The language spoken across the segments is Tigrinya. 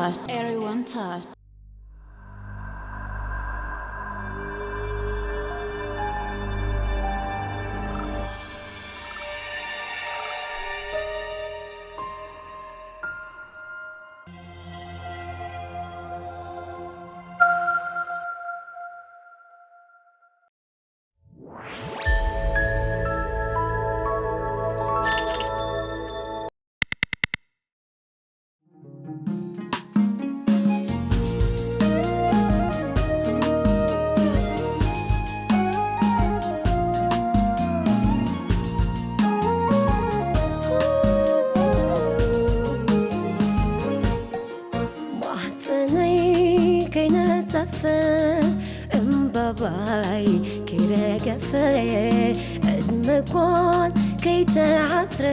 Everyone touch. ማህፀነይ ከይነፀፈ እምባባይ ከይረገፈ ዕድመ ጓል ከይተዓስረ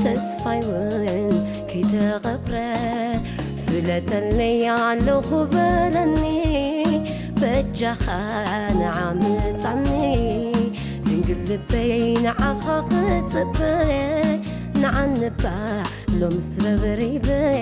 ተስፋይ እውን ከይተቐብረ ፍለጠለይ ኣለኹ በለኒ በጃኻ ንዓምፃኒ ድንግል ልበይ ንዓኻ ክፅበ ንዓንባ ሎምስ ረብሪበይ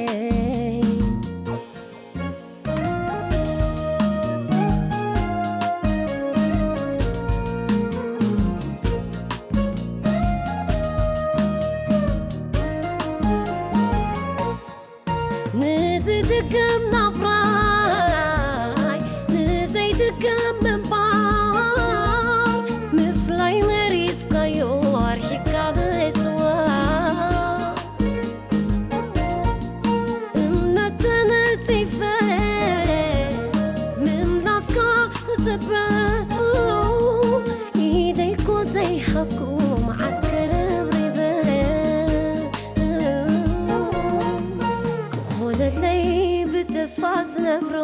ንዝድገም ናብራይ ንዘይድገም ምንባር ምፍላይ መሪፅካዮ ኣርሒካ ምስዋር እምነት ተነፂፈ ምምላስካ ክፅበ ኢደይኮ ዘይሃብኩ መዓስ ከረብሪበ ክኾነለይ ብተስፋ ዝነብሮ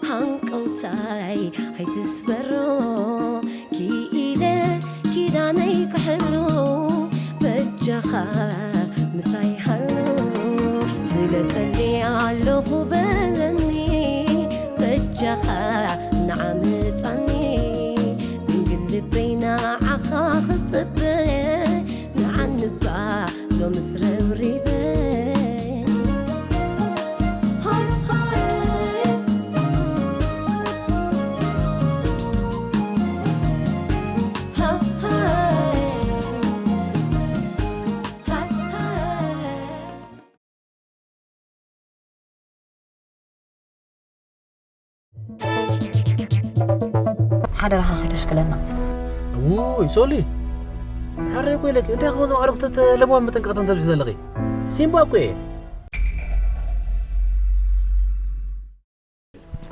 ሃንቀውታይ ኣይትስበሮ ክኢለ ኪዳነይ ክሕሉ በጃኻ ምሳይ ሃሉ ፍለጠኒ ኣለኹ በለኒ በጃኻ ንዓምፃኒ ድንግል ልበይ ንዓኻ ክፅበ ንዓንባ ሎምስ ረብሪበ ሓደራኻ ከይተሽክለና። ውይ ሶሊ፣ ሕራይ እኮ ኢለኪ። እንታይ ክኸውን ዝማዕረ ኩተት ለበዋን መጠንቀቕታን ተብዝሒ ዘለኺ? ሲምባ እኮ እየ።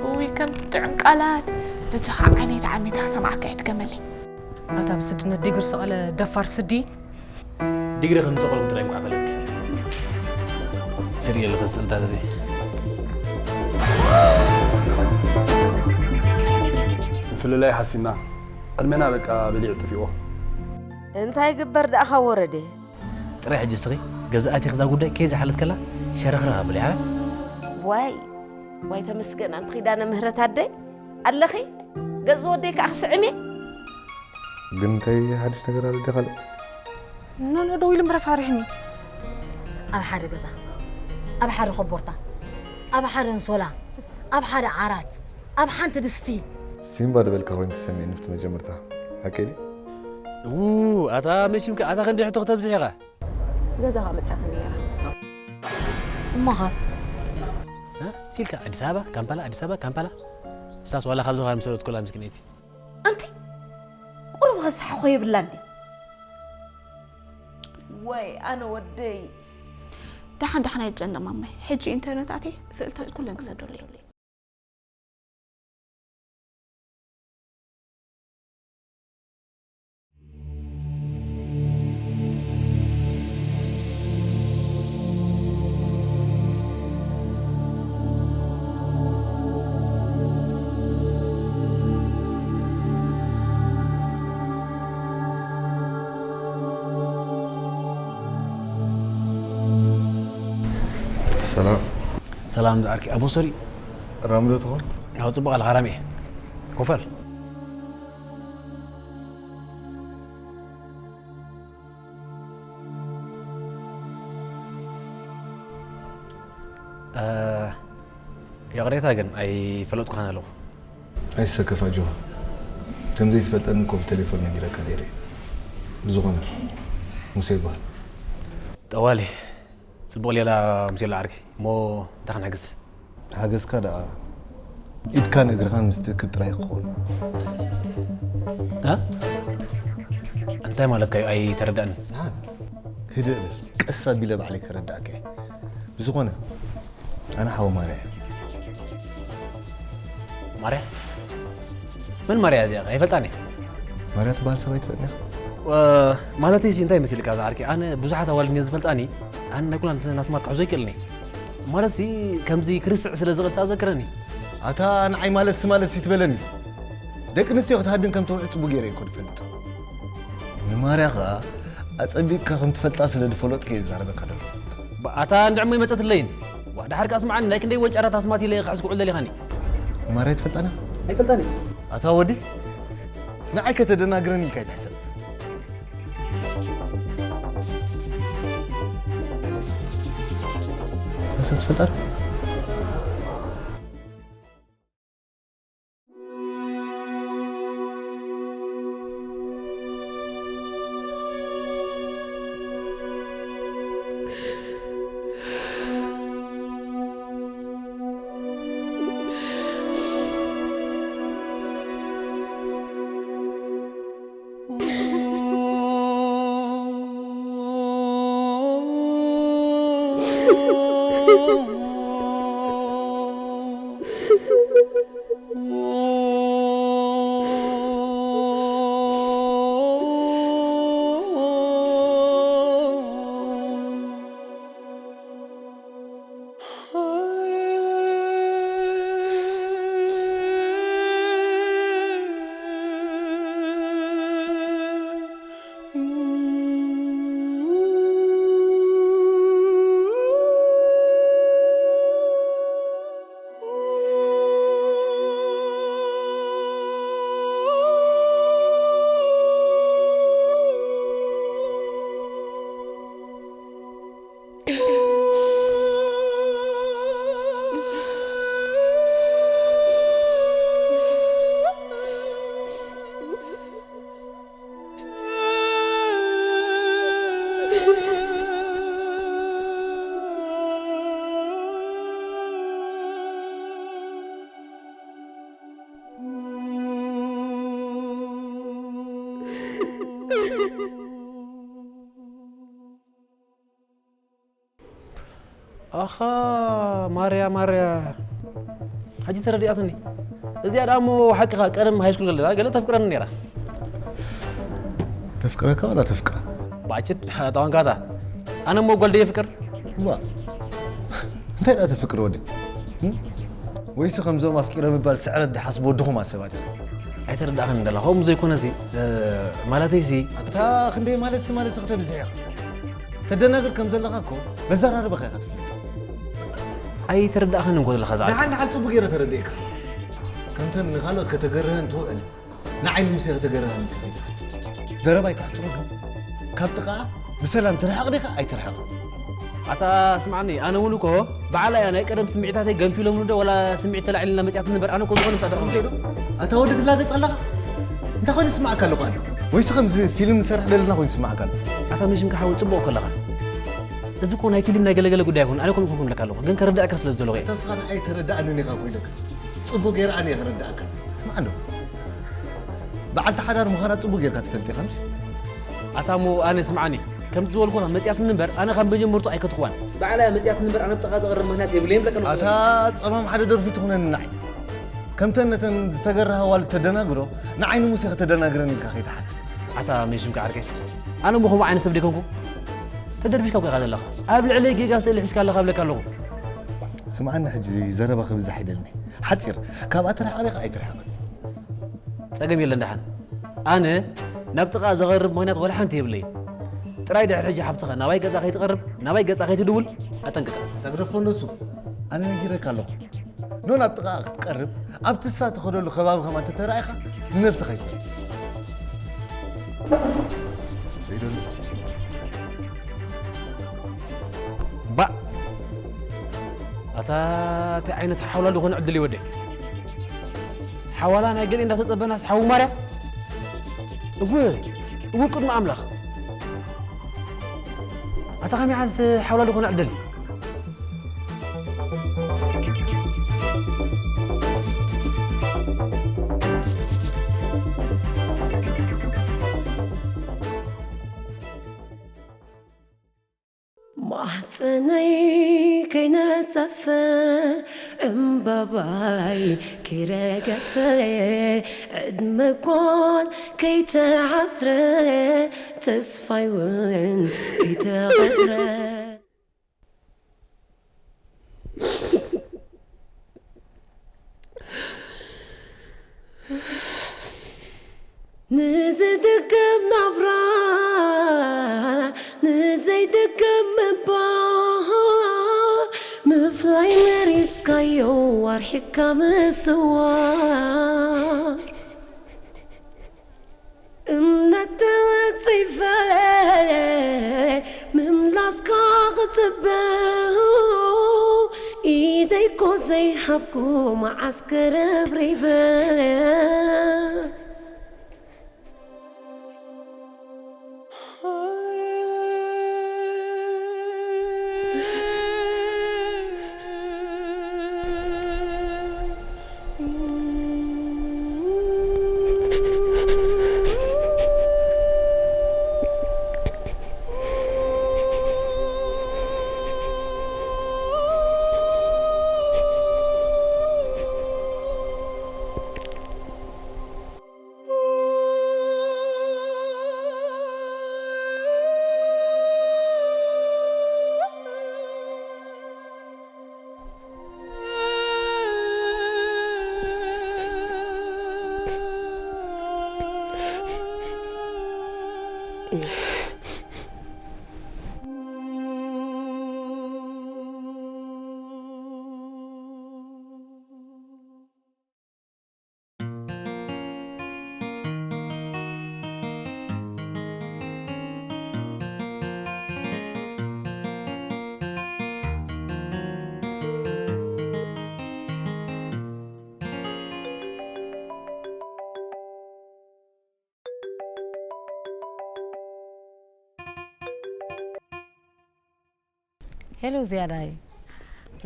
ውይ ከም ትጥዕም ቃላት በጃኻ ዓይነይ ተዓሚታ ክሰምዓካ ይድገመለይ። ኣታ ብስድነት ዲግሪ ዝሰቐለ ደፋር ስዲ። ዲግሪ ከም ዝሰቐልኩ ጥራይ እንኳዕ ፈለጥኪ። ትርኢ ኣለኺ ስእልታት እዚ። ምፍልላይ ሓሲና ዕድመና በቃ በሊዑ ጠፊእዎ። እንታይ ግበር ደኣ ካብ ወረደ። ጥራይ ሕጂ እስኺ ገዛ ኣቲኺ እዛ ጉዳይ ከይ ዝሓለት ከላ ሸረኽረኽ ኣብሊ ሓራ። ዋይ ዋይ ተመስገን ኣንቲ ኪዳነ ምህረት ኣደይ ኣለኺ ገዝ ወደይ ከኣ ክስዕም እየ። ግን እንታይ ሓድሽ ነገር ኣሎ ድዩ ካልእ? ኖኖ ደው ኢሉ እምበር ኣፋሪሕኒ። ኣብ ሓደ ገዛ ኣብ ሓደ ኮቦርታ ኣብ ሓደ ኣንሶላ ኣብ ሓደ ዓራት ኣብ ሓንቲ ድስቲ ሲምባ ዝበልካ ኮይኑ ተሰሚዕኒ ኣብቲ መጀመርታ። ሓቀይ ድዩ? ው ኣታ መሽም ከ ኣታ ክንዲ ሕቶ ክተብዝሕ ኢኻ። ገዛኻ መጻትኒ ነይራ። እሞኸ እ? ሲልካ ኣዲስ ኣበባ ካምፓላ ኣዲስ ኣበባ ካምፓላ። ንሳስ ዋላ ካብ ዝኾነ ምስ ወረድኩላ ምስኪነይቲ። ኣንቲ ቁሩብ ኸሳሕ ኾ የብላን ድዩ? ወይ ኣነ ወደይ። ደሓን ደሓን ኣይትጨነቕ ማማይ። ሕጂ ኢንተርነት ኣትየ ስእልታት ኩለን ክሰደሉ እየ። ሰላም። ሰላም ዝዓርኪ ኣቦ ሶሪ። ራሚ ዶ ትኾን? ያው ጽቡቕ ኣለኻ ራሚ። ኮፈል። ይቕሬታ ግን ኣይፈለጥኩኻን ኣለኹ። ኣይሰከፋ ጆሃ፣ ከም ዘይትፈልጠኒ እኮ ብቴሌፎን ነጊረካ ነይረ። ብዝኾነ ሙሴ ይበሃል። ጠዋሊ ጽቡቕ ሌላ ሙሴ ለዓርከይ እሞ እንታይ ክንሕግዝ? ሓገዝካ ደኣ ኢድካን እግርኻን ምስ ትእክብ ጥራይ ክኸውን። እ? እንታይ ማለትካ እዩ? ኣይተረዳእን። ደሓን ህድእ በል፣ ቀስ ኣቢለ ባዕለይ ከረዳእካ እየ። ብዝኾነ ኣነ ሓወ ማርያ እየ። ማርያ? መን ማርያ እዚኣ? ኣይፈልጣን እየ። ማርያ ትበሃል ሰብ ኣይትፈልጥን ኢኻ? ማለተይሲ እንታይ መሲልካ ዝዓርከይ? ኣነ ብዙሓት ኣዋልድ እየን ዝፈልጣኒ። ኣነ ናይ ኩለን ኣስማት ክሕዞ ኣይክእልን እየ። ማለትሲ ከምዚ ክርስዕ ስለ ዝኽእል ኣዘክረኒ። ኣታ ንዓይ ማለትሲ ማለትሲ ትበለኒ። ደቂ ኣንስትዮ ክትሃድን ከም ተውሒ ጽቡቕ ገይረ እየ እኮ ዝፈልጥ። ንማርያ ኸኣ ኣጸቢቕካ ከም ትፈልጣ ስለ ዝፈለጥኩ እየ ዝዛረበካ ዘለኹ። ኣታ እንድዒ እሞ ኣይመጸትለይን። ዋእ፣ ደሓር ከኣ ስምዓኒ፣ ናይ ክንደይ ወንጫራት ኣስማት ኢለ እየ ክሕዝ ክውዕል ደሊኻኒ። ማርያ ትፈልጣና? ኣይፈልጣን እየ። ኣታ ወዲ፣ ንዓይ ከተደናግረኒ ኢልካ ኣይትሕሰብ። እታ ሰብ ትፈልጣ ዶ? ኣኻ ማርያ ማርያ፣ ሕጂ ተረዲኣትኒ። እዚኣ ደኣ እሞ ሓቅኻ ቀደም ሃይስኩል ከለና ገለ ተፍቅረኒ ነይራ። ተፍቅረካ ዋላ ተፍቅራ? ባዕችድ ጠዋንካታ። ኣነ እሞ ጓል ደየ ፍቅር? ዋ እንታይ ደኣ ተፍቅር ወዲ? ወይስ ከምዞም ኣፍቂረ ምባል ስዕረት ዝሓስቡ ድኹማት ሰባት ኢኹም? ኣይተረዳእኻን ደላ ከምኡ ዘይኮነሲ ማለተይሲ ኣታ ክንደይ ማለትሲ ማለትሲ ክተብዝሕ ኢኻ። ተደናግር ከም ዘለኻ እኮ በዘራርባኻ ኢኻ ትፍለጥ። ኣይተረዳእኻን እኮ ዘለኻ ዝዓርከይ። ደሓን ደሓን ጽቡቕ ገይረ ተረዲኤካ። ከምተን ንኻልኦት ከተገርህን ትውዕል ንዓይ ንሙሴ ከተገርህን ትኽእል ኢኻ። ዘረባይ ከሕጽረሉ ካብ ጥቓኣ ብሰላም ትርሓቕ ዲኻ ኣይትርሓቕ? ኣታ ስምዓኒ፣ ኣነ እውን እኮ በዓላ እያ ናይ ቀደም ስምዒታተይ ገንፊሎምኒ ዶ ዋላ ስምዒት ተላዒልና መጺኣትኒ እምበር ኣነ እኮ ዝኾነ ምሳደረኹ። ኣታ ወዲ ትላገጽ ኣለኻ? እንታይ ኮይኑ ይስምዓካ ኣለኹ ኣነ? ወይስ ከምዚ ፊልም ንሰርሕ ዘለና ኮይኑ ይስምዓካ ኣሎ? ኣታ መሽም ክሓወይ ጽቡቕ ከለኻ። እዚ እኮ ናይ ፊልም ናይ ገለገለ ጉዳይ ኣይኮን፣ ኣነ ኮን ኮን ለካ ኣለኹ፣ ግን ከረዳእካ ስለ ዝደለኹ እየ። ተስፋ ንዓይ ተረዳእንን ኢኻ ኮይነካ። ጽቡቕ ገይረ ኣነ እየ ከረዳእካ። ስማዕ ኣሎ። በዓልቲ ሓዳር ምዃና ጽቡቕ ጌርካ ትፈልጥ ኢኻ ምሽ? ኣታ እሞ ኣነ ስምዓኒ፣ ከምቲ ዝበልኩኻ መጺኣትኒ እምበር ኣነ ካብ መጀመርቱ ኣይከድክዋን። ባዕላ እያ መጺኣትኒ እምበር ኣነ ብጥቓ ክቐርብ ምኽንያት የብለይን ብለካ ኣለኹ። ኣታ ጸማም ሓደ ደርፊ ትኹነኒ ንዓይ። ከምተን ነተን ዝተገረሃ ኣዋልድ ተደናግሮ ንዓይ ንሙሴ ከተደናግረኒ ኢልካ ከይትሓስብ። ኣታ መን ሽምካ ዓርከይ? ኣነ እሞ ከምኡ ዓይነት ሰብ ደይኮንኩ? ተደርቢሽካ እኮ ኢኻ ዘለኻ። ኣብ ልዕለይ ጌጋ ስእሊ ሒዝካ ኣለኻ እብለካ ኣለኹ። ስምዓኒ ሕጂ ዘረባ ክብዛሕ ኣይደልን እየ። ሓጺር፣ ካብኣ ትርሓቕ ዲኻ ኣይትርሓቕን? ጸገም የለን ደሓን። ኣነ ናብ ጥቓ ዘቐርብ ምኽንያት ዋላ ሓንቲ የብለይን። ጥራይ ድሕሪ ሕጂ ሓፍትኻ ናባይ ገጻ ከይትቐርብ፣ ናባይ ገጻ ከይትድውል ኣጠንቅቃ። ተግደፎ እንደሱ ኣነ ነጊረካ ኣለኹ። ኖ ናብ ጥቓ ክትቀርብ ኣብቲ እሳ ትኸደሉ ከባቢ ከማን ተተራኢኻ ንነብስኻ ይትበል። ባእ! እንታይ ዓይነት ሓውላ ዝኾነ ዕድል ይወደይ። ሓዋላ ናይ ገሌ እንዳተጸበናስ ሓው ማርያ። እወ፣ እወ ቅድሚ ኣምላኽ። ኣታ ከመይ ዓይነት ሓውላ ዝኾነ ዕድል። ማህፀነይ ከይነፀፈ ዕምባባይ ከይረገፈ ዕድመ ኳን ከይተዓስረ ተስፋይ እውን ከይተቐብረ። ንዝድገም ናብራ ንዘይድገም ምባር ምፍላይ መሪስካዮ ኣርሒቅካ ምስዋር እምነት ተወፂፈ ምምላስካ ክፅበ ኢደይኮ ዘይሃብኩ መዓስ ክርብሪበ ሄሎ ዝያዳይ፣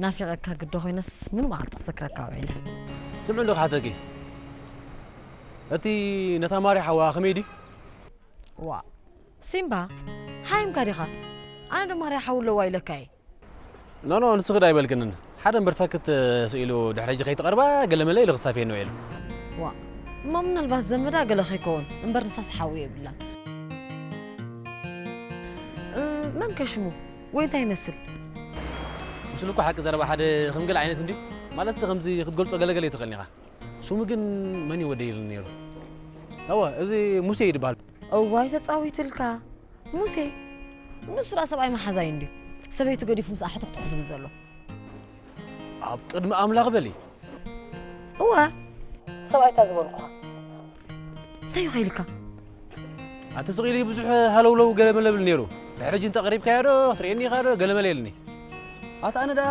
ናፊቐካ ግዶ ኮይነስ ምኑ መዓልቲ ክዝክረካ ውዒለ። ስምዒ እንዶ ክሓተኪ፣ እቲ ነታ ማርያ ሓዋ ከመይ ድዩ? ዋ ሲምባ፣ ሓይምካ ዲኻ? ኣነ ዶ ማርያ ሓው ኣለዋ ኢለካ እየ። ኖኖ፣ ንስኺ ዳ ኣይበልክንን። ሓደ እምበር ሳክት ስኢሉ ድሕሪ ሕጂ ከይትቐርባ ገለመለ ኢሉ ክሳፍየኒ ውዒሉ። ዋ እሞ ምናልባት ዘመዳ ገለ ከይከውን እምበር ንሳስ ሓው የብላን። እ፣ መን ከ ሽሙ? ወይ እንታይ ይመስል? ምስሉ እኮ ሓቂ ዘረባ ሓደ ከም ገለ ዓይነት እንድዩ። ማለትሲ ከምዚ ክትገልጾ ገለገለ ኣይትኽእልን ኢኻ። ስሙ ግን መን እዩ ወደይ ኢሉኒ ነይሩ? እወ፣ እዚ ሙሴ እዩ ዝበሃል። እዋይ ተጻዊትልካ። ሙሴ ንሱ ደኣ ሰብኣይ መሓዛይ እንድዩ። ሰበይቱ ገዲፉ ምስኣ ሕቱኽቱኽ ዝብል ዘሎ። ኣብ ቅድሚ ኣምላኽ በሊ። እወ ሰብኣይታ ዝበልኩኻ። እንታይ እዩ ከይልካ? ኣቲ ስቕ ኢሉ ብዙሕ ሃለውለው ገለ መለ ብል ነይሩ። ድሕሪ ሕጂ እንተ ቀሪብካዮ ዶ ክትርእየኒ ኢኻ ዶ ገለ መለ ኢልኒ። ኣቲ ኣነ ደኣ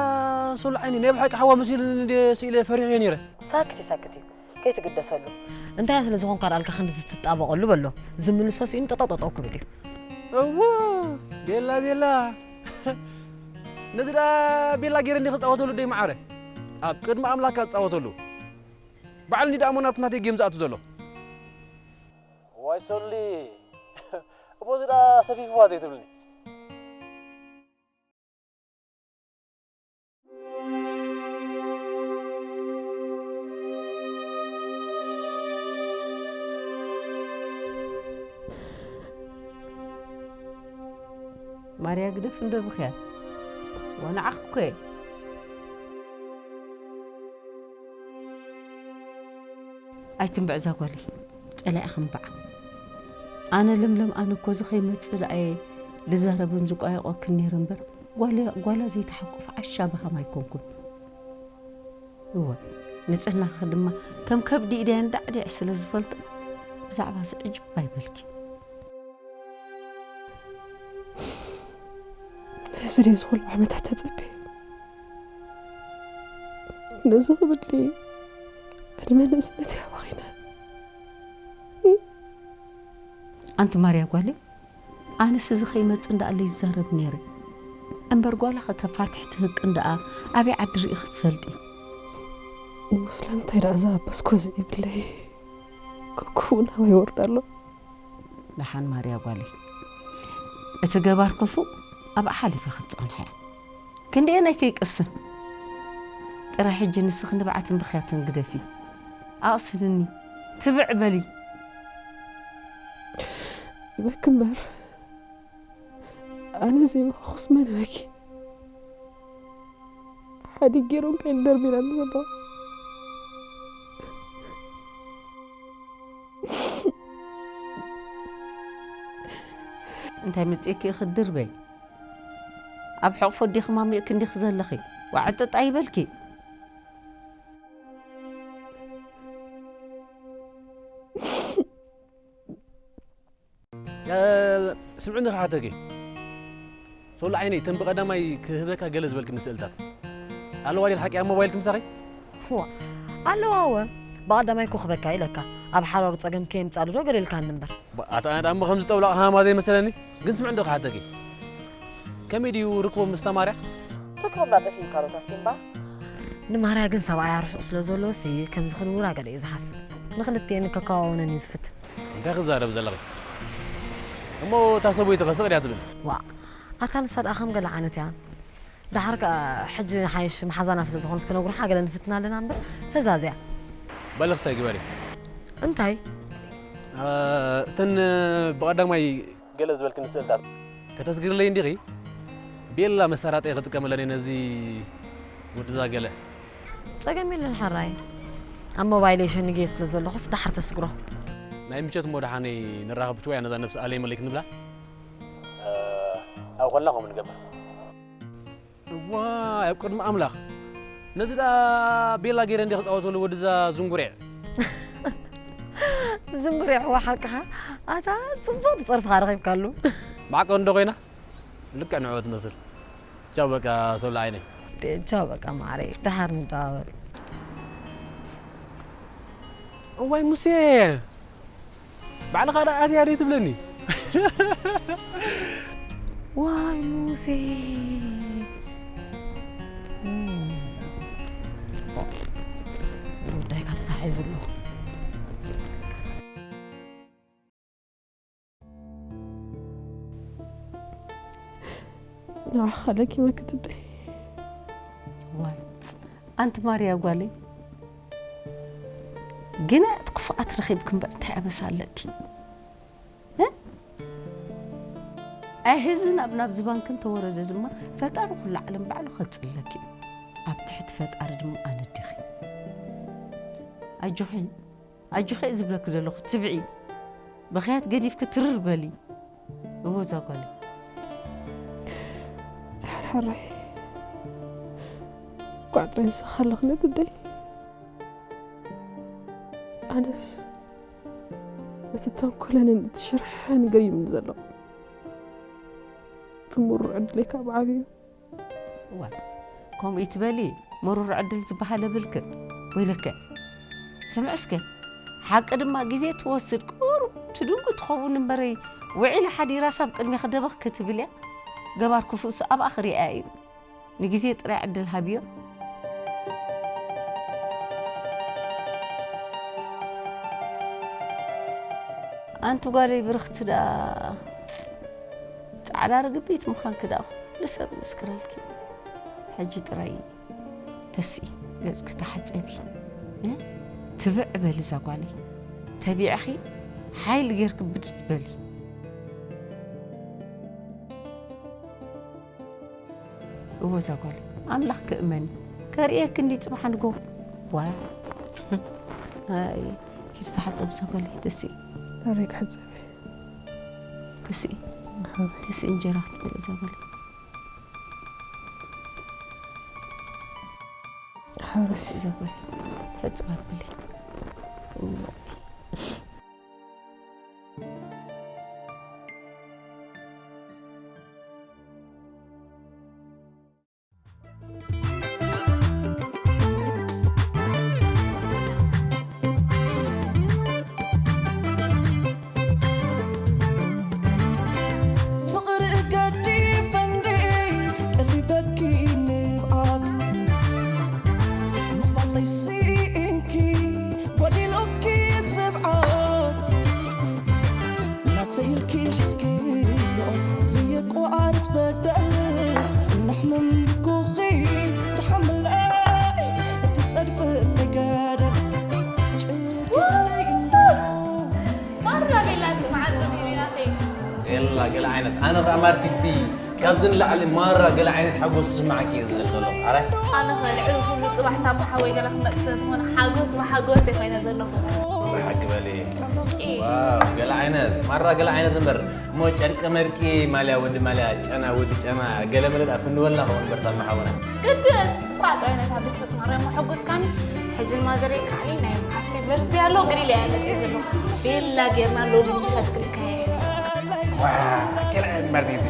ሶሎ ዓይኒ ናይ ብሓቂ ሓዋ መሲልኒ እንድየ ስኢለ ፈሪሐዮ ነይረ። ሳክት እዩ ሳክት እዩ ከይትግደሰሉ። እንታይ ስለ ዝኾንካ ደኣልካ ክንድዚ ትጣበቐሉ በሎ። ዝምልሶ ስኢኑ ጠጠው ጠጠው ክብል እዩ። እዎ ቤላ ቤላ ነዚ ደኣ ቤላ ገይረ እንዲ ክጻወተሉ ደይ መዓረ ኣብ ቅድሚ ኣምላክ ክጻወተሉ። ባዕሉ እንዲ ደኣ እሞ ናብቲ ናተይ ጌም ዝኣቱ ዘሎ። ዋይ ሶሊ እሞ እዚ ደኣ ሰፊፍዋ ዘይትብልኒ። ማርያ ግደፍ እንዶ ብኽያት ዋንዓኽ እኮ እየ። ኣይትንብዕ እዛ ጓለይ ጸላኢ ክንብዓ። ኣነ ለምለም ኣነ እኮ እዚ ከይመጽእ ደኣ እየ ልዛረብን ዝቋየቆክን ነይረ እምበር ጓላ ዘይተሓቁፍ ዓሻ በሃም ኣይኮንኩን። እወ ንጽህናኺ ድማ ከም ከብዲ ኢደይ ኣንዳዕዲዐ ስለ ዝፈልጦ ብዛዕባዚ ዕጅብ ኣይበልኪ። እዚ ድየ እዚ ኩሉ ዓመታት ተጸብየ? ነዚ ክብል ድዩ ዕድመ ንእስነት ኣባኺና? ኣንቲ ማርያ ጓለይ፣ ኣነስ እዚ ከይመጽእ እንዳኣለ ይዛረብ ነይረ። እምበር ጓላ ከተፋትሕ ትህቅን ደኣ ኣበይ ዓዲ ርኢኺ ትፈልጢ? እሞ ስለምንታይ ደኣ ዝኣበስኮ እዚ ይብለይ? ክፉእ ናባይ ይወርድ ኣሎ። ደሓን ማርያ ጓለይ፣ እቲ ገባር ክፉእ ኣብኣ ሓሊፈ ክትጸንሖ እያ። ክንደየናይ ከይቅስን። ጥራይ ሕጂ ንስኺ ንብዓትን ብኽያትን ግደፊ። ኣቕስንኒ፣ ትብዕ በሊ። ይበኪ እምበር፣ ኣነ ዘይበኸኹስ መን ይበኪ? ሓዲግ ገይሩ እንታይ ደርቢና ዘሎ? እንታይ መጺእኪ ኢኺ ድርበይ? ኣብ ሕቕፎ ዲኺ ማሚእኪ እንዲኺ ዘለኺ? ዋዕጥጥ ኣይበልኪ። እ፣ ስምዕኒ ክሓተኪ። ሶሎ ዓይነይ፣ እተን ብቐዳማይ ክህበካ ገለ ዝበልክኒ ስእልታት ኣለዋ ድየን ሓቂ ኣብ ሞባይልኪ ምሳኺ? ዋ፣ ኣለዋ እወ። ብቐዳማይ እኮ ክህበካ ኢለካ። ኣብ ሓራሩ ጸገም ከየምጻሉ ዶ ገለ ኢልካኒ እምበር። ባ-፣ ኣታ ኣነ ደኣ እሞ ከምዚ ጠብላቕ ሃማ ዘይመሰለኒ። ግን ስምዕኒ ዶ ክሓተኪ? ከመይ ድዩ ርክቦም ምስ ተማርያ? ርክቦም ዳጠፊእካ ዶ ታሲምባ? ንማርያ ግን ሰብኣያ ርሑቕ ስለ ዘሎ ሲ ከምዚ ክንውራ ገለ እዩ ዝሓስብ። ንኽልቲኤን ከከዋውነን እዩ ዝፍትን። እንታይ ክዛረብ ዘለኺ? እሞ እታ ሰበይቲ ኸ ስቕ ድያ ትብል? ዋ፣ ኣታ ንሳ ደኣ ከም ገለ ዓይነት እያ። ደሓር ከኣ ሕጂ ሓይሽ መሓዛና ስለ ዝኾነት ክነጉርሓ ገለ ንፍትን ኣለና እምበር ፈዛዝ እያ። በሊ ክሳይ ግበሪ። እንታይ? እ፣ እተን ብቐዳማይ ገለ ዝበልክኒ ስእልታት ከተስግርለይ እንዲኺ? ቤላ መሳራጠይ ክጥቀመለን እየ ነዚ ወድዛ ገለ። ጸገም የለን ሓራይ። ኣብ ሞባይለይ ሸኒገዮ ስለ ዘለኹስ ደሓር ተስግሮ። ናይ ምሸት እሞ ደሓነይ ንራኸብ ሽወያ ነዛ ነብሲ ኣለይ መለይ ክንብላ። እ፣ ኣብኡ ከለና ከምኡ ንገብር። እዋይ፣ ኣብ ቅድሚ ኣምላኽ። ነዚ ደኣ ቤላ ገይረ እንዲየ ክጻወተሉ ወድዛ ዝንጉሬዕ። ዝንጉሬዕ፣ እዋ ሓቅኻ። ኣታ ጽቡቕ ትጸርፍኻ ረኺብካሉ። ማዕቀ እንዶ ኮይና? ልክዕ ንዕኦ ትመስል። ቻው በቃ ሶሎ ዓይነይ። ቻው በቃ ማዓረይ፣ ደሓር ንደዋወል። እዋይ ሙሴ፣ ባዕልኻ ደኣ ኣትያ ደይ ትብለኒ? ዋይ ሙሴ። እም፣ ጽቡቕ። ጉዳይካ ተታሒዙ ኣሎ። ንዓኻ ለኪመ ክትደይ። ዋይ፣ ኣንቲ ማርያ ጓለይ፣ ግናያት ክፉኣት ረኺብኪ እምበር እንታይ ኣበሳ ኣለኪ? እ? ኣይ፣ ሕዚ ናብ፣ ናብ ዝባንኪ እንተወረደ ድማ ፈጣሪ ኩሉ ዓለም ባዕሉ ከጽለኪ እዩ። ኣብ ትሕቲ ፈጣሪ ድማ ኣነዲኺ። ኣጆኺ፣ ኣጆኺ እየ ዝብለኪ ዘለኹ፣ ትብዒ። ብኽያት ገዲፍኪ ትርር በሊ። እወ፣ እዛ ጓለይ። ሓርሓረይ። ኳዕ ጥራይ ንስኻ ኣለኽኒ ትደይ። ኣነስ ነቲ ተንኮለንን እቲ ሽርሐን ገሪሙኒ ዘሎ። ክምሩ ዕድለይ ካብ ዓብዩ። እዋ፣ ከምኡ ይትበሊ፣ መሩር ዕድል ዝበሃል የብልክን። ወይለከ፣ ስምዒ እስከ፣ ሓቂ ድማ ግዜ ትወስድ፣ ቁሩብ ትድንጉ ትኸውን እምበረይ፣ ውዒላ ሓዲራስ ኣብ ቅድሜኺ ደበኽ ክትብል እያ። ገባር ክፉእስ ኣብኣ ክሪኣ እዩ። ንግዜ ጥራይ ዕድል ሃብዮ። ኣንቲ ጓለይ ብርኽቲ ደኣ፣ ጻዕዳ ርግቢት ምዃንኪ ደኣ ኩሉ ሰብ ምስክረልኪ። ሕጂ ጥራይ ተስኢ፣ ገጽኪ ተሓጸቢ። እ? ትብዕ በሊ እዛ ጓለይ። ተቢዕኺ ሓይሊ ጌርኪ ብድድ በሊ። እወ እዛ ጓለይ፣ ኣምላኽ ክእመኒ። ከርእየኪ እንዲ ጽባሕ ንጎ። ዋይ። ኣይ፣ ኪድ ዝተሓጸብ እዛ ጓለይ፣ ተስኢ። ኣበይ ክሕጸብ? ተስኢ። ኣበይ? ተስኢ እንጀራ ክትበልዕ እዛ ጓለይ። ኣበይ? ተስኢ እዛ ጓለይ። ትሕጽብ ኣብሊ። ዘየቋርጽ በደል እናሕመምኩኺ ትሓምለይ እቲ ጸድፊ ገደል ጭግለይ እንዶ ማራ ቤላ ዝመዓት ቢቢናተይ የላ ገለ ዓይነት ኣነ ኸዓ ማርቲቲ ካብዚ ንላዕሊ ማራ ገለ ዓይነት ሓጎስ ክስማዓኪ እየ ዝደሊ ዘሎ ኣረ ኣነ ኸ ልዕሊ ኩሉ ጽባሕ ሳሚ ሓወይ ገለ ክመጽእ ዝኾነ ሓጎስ ብሓጎስ እየ ኮይነ ዘለኹ ብሓቂ በሊ ዋው ገለ ዓይነት ማራ ገለ ዓይነት እምበር እሞ ጨርቂ መርቂ ማልያ ወዲ ማልያ ጨና ወዲ ጨና ገለ መለ ደኣ ክንበልና ኸው እምበር ሳሚ ሓውና ግድን እኳ ጥራይ ነታ ቤት ፈጽማርያ መሐጎስካኒ ሕጂ ማዘረይ ከዓኒ ናይ መዓስተይ በርዝደይ ኣሎ ግዲ ኢለ እየ መፅእ ዘለኹ ቤላ ጌርና ሎሚ ምሸት ክንከየ ገለ ዓይነት ማርቲቲ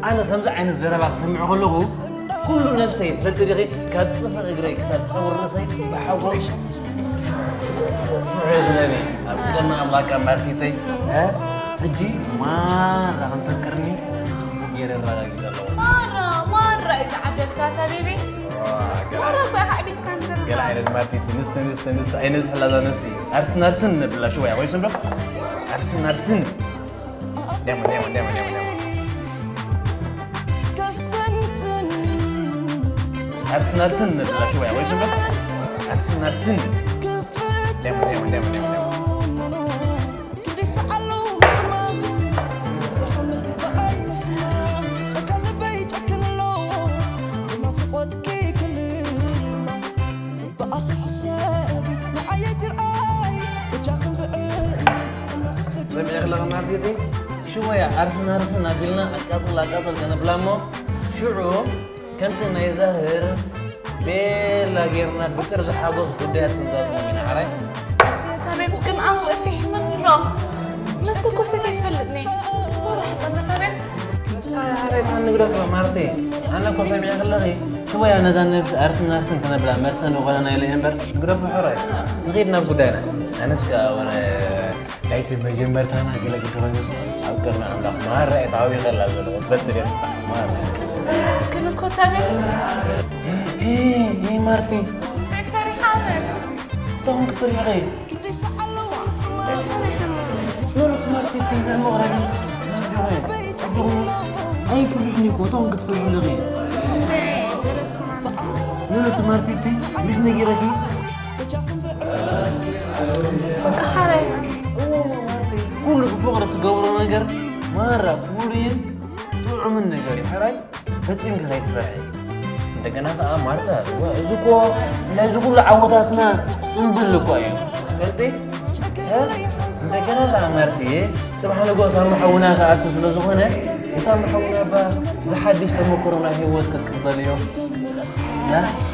ኣነ ከምዚ ዓይነት ዘረባ ክሰምዕ ከለኹ ኩሉ ነብሰይ ትፈልጢ ዲኺ ካብ ፅፍሪ እግረይ ክሳብ ፀጉሪ ርእሰይ ብሓጎስ ዝለኒ ኣብ ጥዕና ኣምላካ ማርቲተይ ሕጂ ማራ ክንፈቅርኒ ገይረ ኣረጋጊፀ ኣለዎ ማራ ማራ እዩ ዝዓብየልካ ታቢቢ ማራ እኮ ኢኻ ዓቢድካ ገለ ዓይነት ማርቲቲ ንስተ ንስተ ንስተ ኣይነዝሕላ እዛ ነብሲ ኣርስን ኣርስን ነብላ ሽወያ ኮይስም ዶ ኣርስን ኣርስን ደሞ ደሞ ደሞ ደሞ ደሞ ኣርስን ኣርስን ነብላ ሽወያ ኮይስም ዶ ኣርስን ኣርስን ደሞ ደሞ ደሞ ደሞ ደሞ ሰሚዐ ከለኻ ማርቲቲ ሽወያ ኣርስን ኣርስን ኣቢልና ኣቃፅል ኣቃፅል ከነብላ እሞ ሽዑ ከምቲ ናይ ዛህር ቤላ ጌርና ብቅር ዝሓጎስ ጉዳያት ክንዛዝሞም ኢና ሓራይ ታቤብ ግን ኣንርእሲ ይሕመኒ ኣሎ ንሱ እኮ ሴት ኣይፈልጥኒ ራሕጠና ታቤብ ሓራይ ማን ንግደፎ ማርቴ ኣነ እኮ ሰሚዐ ከለኺ ሽወያ ነዛ ነብሲ ኣርስን ኣርስን ክነብላ መርሰ ንኾነ ናይ ለየ እምበር ንግደፎ ሕራይ ንኸይድ ናብ ጉዳይና ኣነስ ከኣ ወረ ናይቲ መጀመርታና ገለ ግድኾይኑስ ኣብ ቅድሚ ኣምላኽ ማራ እየ ተሃዊኸላ ዘለኹ ትፈልጢ ዲኺ ማራ ግን እኮ ታቤብ ማርቲ ፈሪሓለስ ቶም ክትሪኺ ኖርት ማርቲ ትንግር መቕረቢ ኣይፍልሕኒ እኮ ቶም ክትፍልሑ ኣለኺ ኖርት ማርቲ ምስ ነጊረኪ ሓራይ ኩሉ ብፍቕሪ ትገብሮ ነገር ማራ ፍሉይን ጥዑምን ነገር እዩ ሕራይ ፈጺምኪ ከይትፈርሒ እንደገና ከዓ ማርታ እዚ እኮ ናይዚ ኩሉ ዓወታትና ፅምብል እኮ እዩ ፈልጢ እንደገና ከዓ ማርቲ ፅባሕ ንግሆ ሳሚ ሓውና ክኣቱ ስለ ዝኾነ ንሳሚ ሓውና ባ ብሓድሽ ተመክሮ ናይ ህይወት ክትቅበልዮ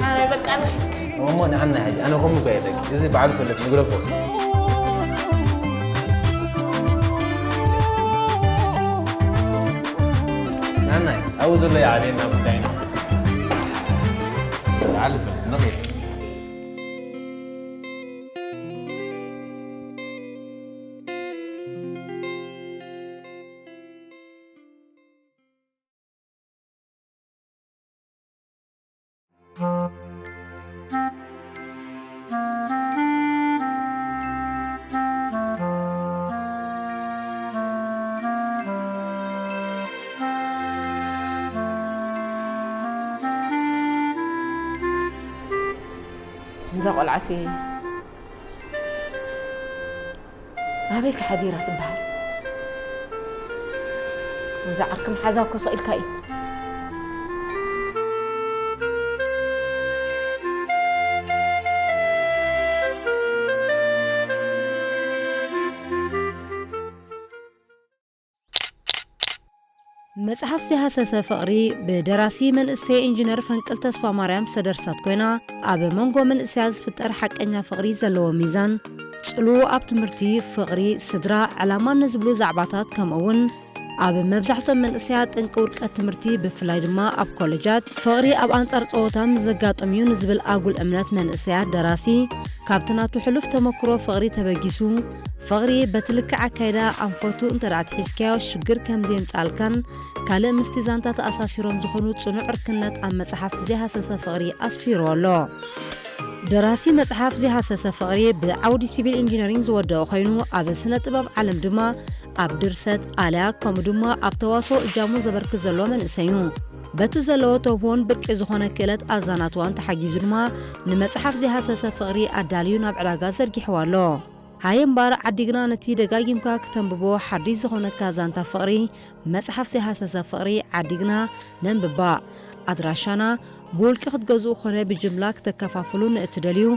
ሓራይ በቃ ንስክ እሞ ንዓና ሕጂ ኣነ ከምኡ እኮ እየ ደቂ እዚ በዓል ክልት ንግረፎ ንዓና ኣብኡ ዘሎ ይዓብየና ጉዳይና ይዓልፍ ንኽእል እዛ ቆልዓሲ ኣበይ ከ ሓዲራ ትበሃል? እዛ ዓርኪ መሓዛ እኮ ስቕ ኢልካ እዩ። መጽሓፍ ዘይሃሰሰ ፍቕሪ ብደራሲ መንእሰይ ኢንጂነር ፈንቅል ተስፋማርያም ዝተደርሰት ኮይና፣ ኣብ መንጎ መንእሰያት ዝፍጠር ሓቀኛ ፍቕሪ ዘለዎ ሚዛን፣ ጽልውኡ ኣብ ትምህርቲ፣ ፍቕሪ፣ ስድራ፣ ዕላማን ንዝብሉ ዛዕባታት ከምኡ እውን ኣብ መብዛሕትኦም መንእሰያት ጠንቂ ውድቀት ትምህርቲ ብፍላይ ድማ ኣብ ኮለጃት ፍቕሪ ኣብ ኣንጻር ጸወታ ምስ ዘጋጥም እዩ ንዝብል ኣጉል እምነት መንእሰያት ደራሲ ካብቲ ናቱ ሕሉፍ ተመክሮ ፍቕሪ ተበጊሱ ፍቕሪ በቲ ልክዕ ኣካይዳ ኣንፈቱ እንተ ደኣ ኣትሒዝካዮ ሽግር ከም ዘየምጽኣልካን ካልእ ምስቲ ዛንታ ተኣሳሲሮም ዝኾኑ ጽኑዕ ዕርክነት ኣብ መጽሓፍ ዘይሃሰሰ ፍቕሪ ኣስፊርዎ ኣሎ። ደራሲ መጽሓፍ ዘይሃሰሰ ፍቕሪ ብዓውዲ ሲቪል ኢንጂነሪንግ ዝወደኦ ኮይኑ ኣብ ስነ ጥበብ ዓለም ድማ ኣብ ድርሰት ኣልያ ከምኡ ድማ ኣብ ተዋስኦ እጃሙ ዘበርክት ዘሎ መንእሰይ እዩ። በቲ ዘለዎ ተውህቦን ብርቂ ዝኾነ ክእለት ኣዛናትዋን ተሓጊዙ ድማ ንመጽሓፍ ዘይሃሰሰ ፍቕሪ ኣዳልዩ ናብ ዕዳጋ ዘርጊሕዋ ኣሎ። ሃየ እምበኣር ዓዲግና ነቲ ደጋጊምካ ክተንብቦ ሓዲሽ ዝኾነካ ዛንታ ፍቕሪ፣ መጽሓፍ ዘይሃሰሰ ፍቕሪ ዓዲግና ነንብባ። ኣድራሻና ብውልቂ ክትገዝኡ ኾነ ብጅምላ ክተከፋፍሉ ንእትደልዩ፣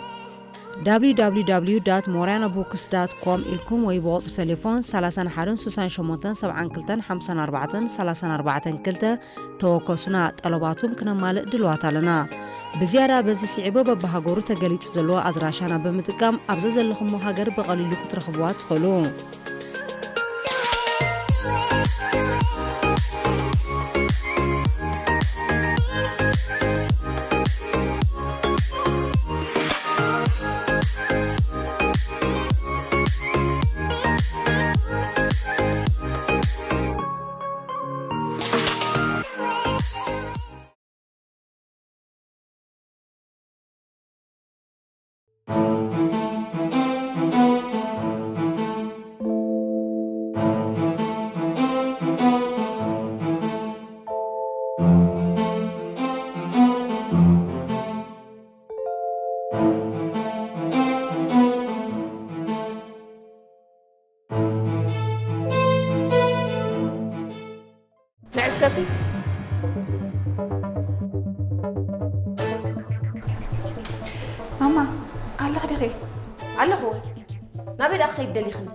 www.morianabooks.com ኢልኩም ወይ ብቑጽሪ ቴሌፎን ሰላሳን ሓደን ስሳን ሸሞንተን ሰብዓን ክልተን ሓምሳን ኣርባዕተን ሰላሳን ኣርባዕተን ክልተ ተወከሱና። ጠለባትኩም ክነማልእ ድልዋት ኣለና። ብዝያዳ በዚ ስዒቡ በብሃገሩ ተገሊጹ ዘሎ ኣድራሻና ብምጥቃም ኣብ ዘዘለኹሞ ሃገር ብቐሊሉ ክትረኽብዋ ትኽእሉ። ንዕስከቲ። ማማ፣ ኣለኺ ዲኺ? ኣለኹ። ናበይ ደኣ ክኸይድ ደሊኽኒ?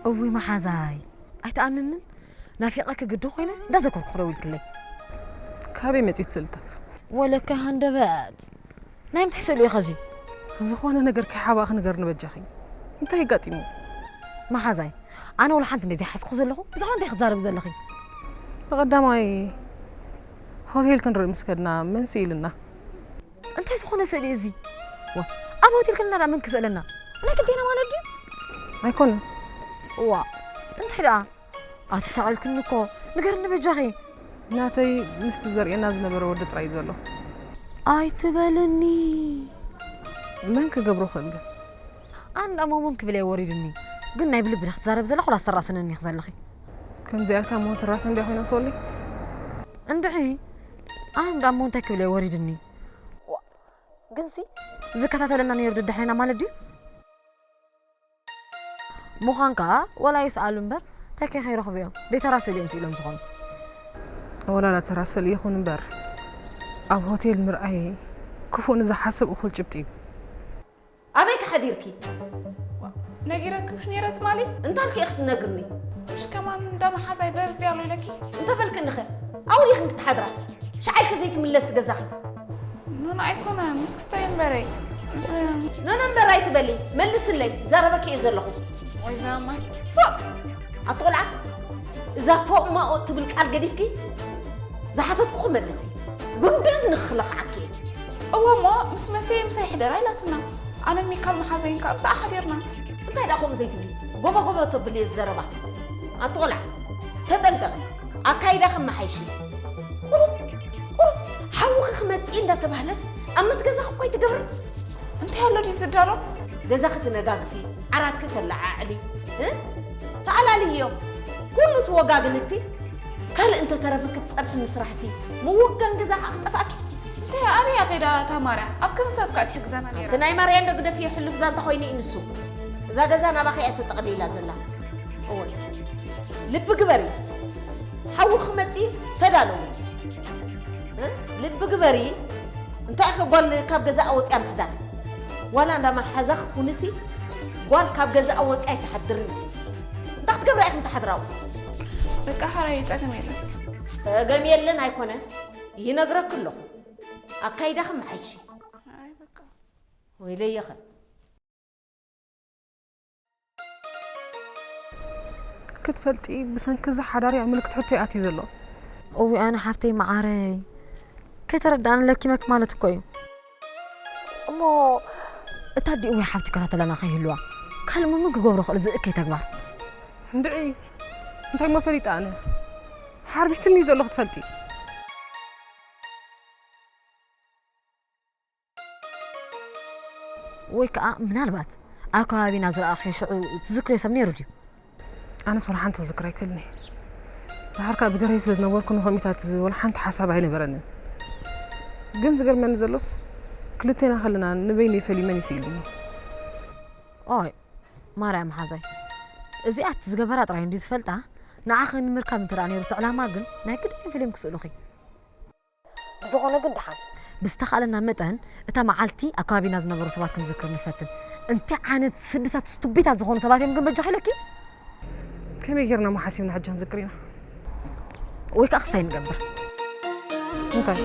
እውይ መሓዛይ፣ ኣይተኣንንን። ናፊቐኪ ግዲ ኮይነ እንዳዘከርኩ ክደውልክለይ። ካበይ መጺት ስእልታት? ወለከ ሃንደበት። ናይ ምንታይ ስእሊ እዩ ኸዚ? ዝኾነ ነገር ከይሓባእኺ ንገርኒ በጃኺ። እንታይ ኣጋጢሙ? መሓዛይ፣ ኣነ ወላ ሓንቲ እንደዚ ሓስኩ ዘለኹ፣ ብዛዕባ እንታይ ክትዛረቢ ዘለኺ? ብቐዳማይ ሆቴል ክንርኢ ምስ ከድና መን ስኢልና? እንታይ ዝኾነ ስእሊ እዩ እዚ? ዋ፣ ኣብ ሆቴል ከለና ደኣ መን ክስእለና? ናይ ክልቴና ማለት ድዩ? ኣይኮነን። ዋ፣ እንታይ ደኣ? ኣተሻቒልክኒ እኮ። ንገርኒ በጃኺ። ናተይ ምስቲ ዘርእየና ዝነበረ ወዲ ጥራይ እዩ ዘሎ። ኣይትበልኒ። መን ክገብሮ ክእል ግን? ኣነ ደኣ ሞሞን ክብል እየ ወሪድኒ። ግን ናይ ብልቢ ዶ ክትዛረብ ዘለኺ ወላ ዝተራሰነኒ ኢኺ ዘለኺ? ከምዚኣ ኢልካ እሞ ትራሰ እንድያ ኮይና ሶሊ? እንድዒ። ኣነ ደኣ እሞ እንታይ ክብል እየ ወሪድኒ? ዋ፣ ግንሲ ዝከታተለና ነይሩ ደድሕሬና ማለት ድዩ? ምዃን ከኣ ወላ ይስኣሉ እምበር፣ ተኬ ከይረኽቡ እዮም። ደይተራሰሉ እዮም ስኢሎም ዝኾኑ። ወላ ዳተራሰሉ ይኹን እምበር፣ ኣብ ሆቴል ምርኣይ ክፉእ ንዝሓስብ እኹል ጭብጢ እዩ። ኣበይ ከ ሓዲርኪ? ነጊረኪ ምሽ ነይረ ትማሊ? እንታልኪ ኢኺ ክትነግርኒ? ምሽ ከማን እንዳ መሓዛይ በርዚ ኣሎ ኢለኪ? እንተ በልክኒ ኸ? ኣብኡ ዲኽን ክትሓድራ? ሻዕ ኢልኪ ዘይትምለሲ ገዛኺ? ኖኖ ኣይኮነን፣ ክስተይ እምበረይ። ኖኖ እምበር ኣይትበሊ፣ መልስለይ፣ ዛረበኪ እየ ዘለኹ። ወይ ዘማስ፣ ፎእ! ኣቲ ቆልዓ፣ እዛ ፎእ ማኦ ትብል ቃል ገዲፍኪ፣ ዝሓተትኩኺ መልሲ። ጉንዲ እዝንኺ ክለኽዓኪ እየ። እወ እሞ፣ ምስ መሰየ ምሳይ ሕደራ ኢላትና። ኣነን ሚካል መሓዘይን ከኣ ብዛኣ ሓዲርና። እንታይ ደኣ ከምኡ ዘይትብሊ? ጎቦ ጎቦ ተብሊ እየ ዝዘረባ። ኣቲ ቆልዓ፣ ተጠንቀቒ። ኣካይዳኺ መሓይሺ። ቁሩብ፣ ቁሩብ ሓውኺ ክመጽእ እንዳተባህለስ ኣብ መትገዛኺ እኮ ኣይትገብርን። እንታይ ኣሎ ድዩ ዝዳሎ? ገዛኺ ትነጋግፊ፣ ዓራትኪ ተለዓዕሊ፣ እ? ተኣላልይዮ። ኩሉ ትወጋግንቲ፣ ካልእ እንተተረፈ ክትጸብሒ ምስራሕሲ፣ ምውጋን ገዛ ከኣ ክጠፍኣኪ። እንታይ ኣበይ ከይዳ እታ ማርያ? ኣብ ክንሳት እኳ ትሕግዘና ነይራ። እቲ ናይ ማርያ እንዶ ግደፍዮ፣ ሕሉፍ ዛንታ ኮይኑ እዩ ንሱ። እዛ ገዛ ናባኺ እያ ተጠቕሊላ ዘላ። እወ። ልቢ ግበሪ። ሓዊ ክመጽእ ተዳለዊ። እ? ልቢ ግበሪ። እንታይ ኢኺ ጓል ካብ ገዛኣ ወጺኣ ምሕዳር? ዋላ እንዳ መሓዛኺ ኩንሲ ጓል ካብ ገዛኣ ወጺኣ ኣይትሓድርን። እንታይ ክትገብራ ኢኺ እንተሓድራ ኣብኡ? በቃ ሓራይ ጸገም የለን። ጸገም የለን ኣይኮነን። ይነግረኪ ኣለኹ። ኣካይዳኺ መሓይሺ። ኣይ በቃ። ወይለየኸ። ክትፈልጢ፣ ብሰንኪ እዚ ሓዳር እያ ምልክት ሕቶ ይኣትዩ ዘሎ። እዊ ኣነ ሓፍተይ መዓረይ፣ ከይተረዳእኒ ለኪመኪ ማለት እኮ እዩ። እሞ እታ ኣዲኡ ወይ ሓፍቲ ይከታተለና ከይህልዋ ካልእ ምን ክገብሮ ክእል ዝእከይ ተግባር? እንድዒ፣ እንታይ እሞ ፈሊጠ ኣነ? ሓርቢትኒ እዩ ዘሎ ክትፈልጢ። ወይ ከዓ ምናልባት ኣብ ከባቢና ዝረኣኽዮ ሽዑ ትዝክርዮ ሰብ ነይሩ ድዩ? ኣነስ ወላ ሓንቲ ክዝክር ኣይክእልን እየ። ድሓር ከዓ ብገርሂ ስለ ዝነበርኩ ንከምኢታት ወላ ሓንቲ ሓሳብ ኣይነበረንን። ግን ዝገርመኒ ዘሎስ ክልቴና ከለና ንበይነይ ፈልዩ መን እዩ ስኢሉኒ? ኦይ ማርያም ሓዛይ፣ እዚኣት ዝገበራ ጥራይ እንዲ ዝፈልጣ። ንዓኺ ንምርካብ እንተ ደኣ ነይሩ እቲ ዕላማ ግን ናይ ግድን ፊልም ክስእሉኺ። ብዝኾነ ግን ደሓን ብዝተኻእለና መጠን እታ መዓልቲ ኣብ ከባቢና ዝነበሩ ሰባት ክንዝክር ንፈትን። እንታይ ዓይነት ስድታት ስቱቢታት ዝኾኑ ሰባት እዮም ግን በጃኺ ኢለኪ? ከመይ ጌርና እሞ ሓሲብና ሕጂ ክንዝክር ኢና? ወይ ከዓ ክስታይ ንገብር። እንታይ?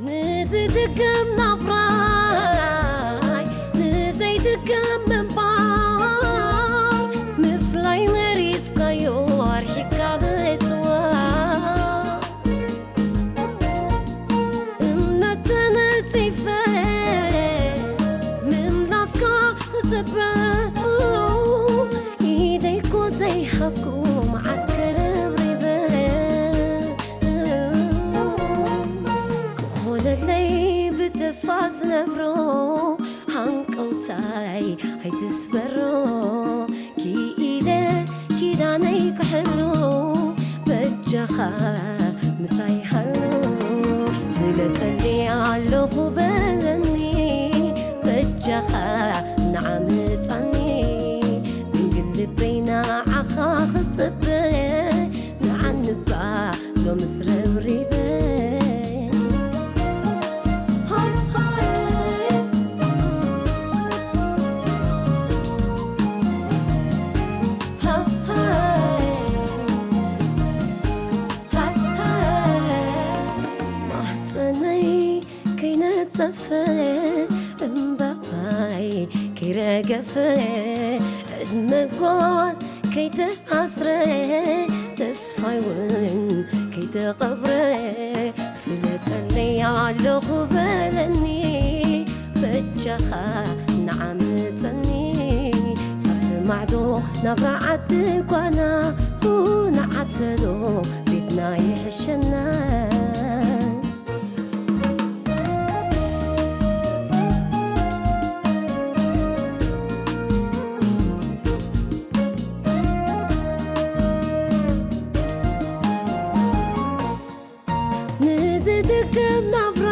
ንዝድገም ናብራይ ንዘይድገም ምንባር ምፍላይ መሪጽካዮ ኣርሒካ ምስዋር እምነት ተነጺፈ ምምላስካ ክጽበ ኢደይኮ ዘይሃብኩ መዓስ ክረብሪበ ክኾነለይ ብተስፋ ዝነብሮ ሃንቀውታይ ኣይትስበሮ ክኢለ ኪዳነይ ክሕሉ በጃኻ ምሳይ ሃሉ ፍለጠኒ ኣለኹ በለኒ በጃኻ ንዓምፃኒ ድንግል ልበይ ንዓኻ ክፅበ ንዓንባ ሎምስ ረብሪበ ሃይ ሃይ ሃይ ሃይ ሃይ ሃይ ማህፀነይ ከይነፀፈ እምባይ ከይረገፈ ዕድመ ጓል ከይተኣስረ ተስፋይ እውን ከይተቐብረ ፍለጠለይ ኣለኹ በለኒ በጃኻ ንዓምፀኒ ካብቲ ማዕዶ ናብራ ዓዲ ጓና ንዓተሎ ቤትና ይሕሸና ንዝድገም ናብራ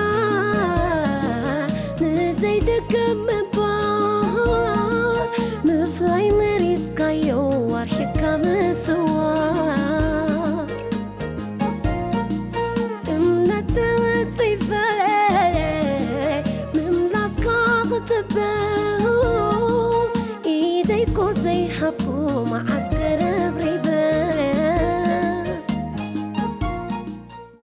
ንዘይድገም ምንባር ምፍላይ መሪጽካዮ ኣርሒቕካ ምስዋር እምነት ተወጺፈ ምምላስካ ክጽበ ኢደይኮ ዘይሃብኩ መዓስከረ